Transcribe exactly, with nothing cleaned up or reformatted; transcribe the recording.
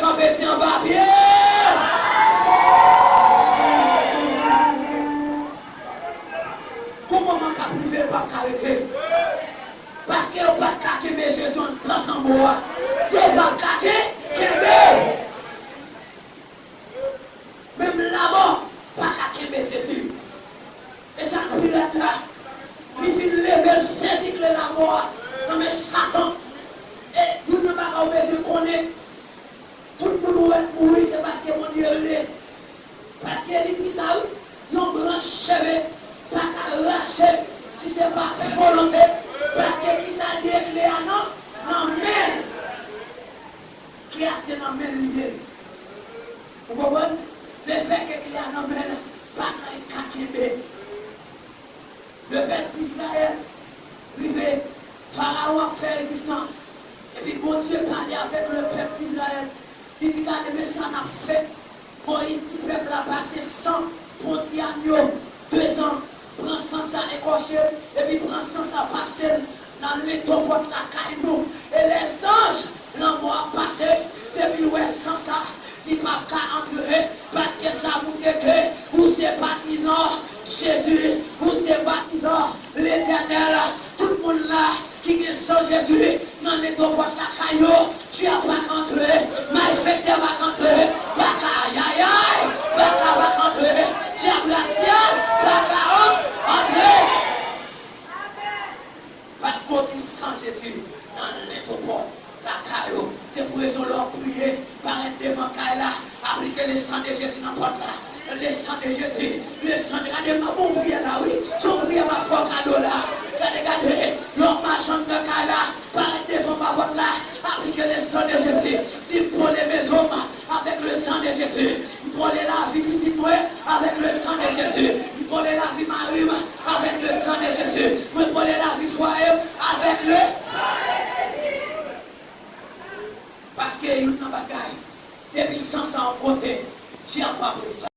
Kanpe ti anba pye. Gon moman k ap rive l p ap ka rete. Paske yo pa t ka kenbe Jezi anndan tanbou a. Yo pa t ka ken-, kenbe. Menm lamò pa ka kenbe Jezi. E sa k pi rèd la, li fin leve l sezi kle lamò a nan men Satan. E youn nan bagay ou bezwen konnen, tout moun ou wè k mouri, se paske Bondye vle. Paske li di sa wi, yon branch cheve pa ka rache si se pa volonte. Paske kisa l ye, kle a nan, nan men l. Kle a se nan men l li ye. Ou konprann? Lefètke kle a nan men l, pa gen anyen k ka kenbe. Le pèp Dizrayèl rive, Farawon ap fè rezistans. Epi Bondye pale avèk le pèp Dizrayèl. Li di, "Gade, men sa n ap fè." Moyiz di pèp la, "Pase san pon ti anyo, de zan, pran san sa, ekòche l, epi pran san sa, pase l nan leto pòt lakay nou." E lèzanj lanmò ap pase, depi l wè san sa, li p ap ka antre, paske sa moutre ke ou se patizan Jezi, ou se patizan Letènèl. Tout moun la ki gen san Jezi nan leto pòt lakay yo, dyab pa ka antre, malfektè pa ka antre, baka ayayay, baka pa ka antre, dyab rasyal pa ka an-, antre. Paske w gen san Jezi nan lentopò lakay ou. Se pou rezon lè w ap priye, parèt devan kay la, aplike le sang de Jésus nan pòt la. Le sang de Jésus, le sang de, gade, m ap bon priyè la, wi. Se yon priyè m ap fè w kado la. Gade, gade, lè w ap mache anndan kay la, parèt devan pa pòt la, aplike le sang de Jésus. Di, "M pole mezon m avèk le sang de Jésus. M pole lavi pitit mwen avèk le sang de Jésus. M pole lavi mari m avèk le sang de Jésus. Mwen pole lavi fwaye m avèk le sang de Jésus." Paske youn nan bagay, depi san sa yon kote, dyab pa pou la.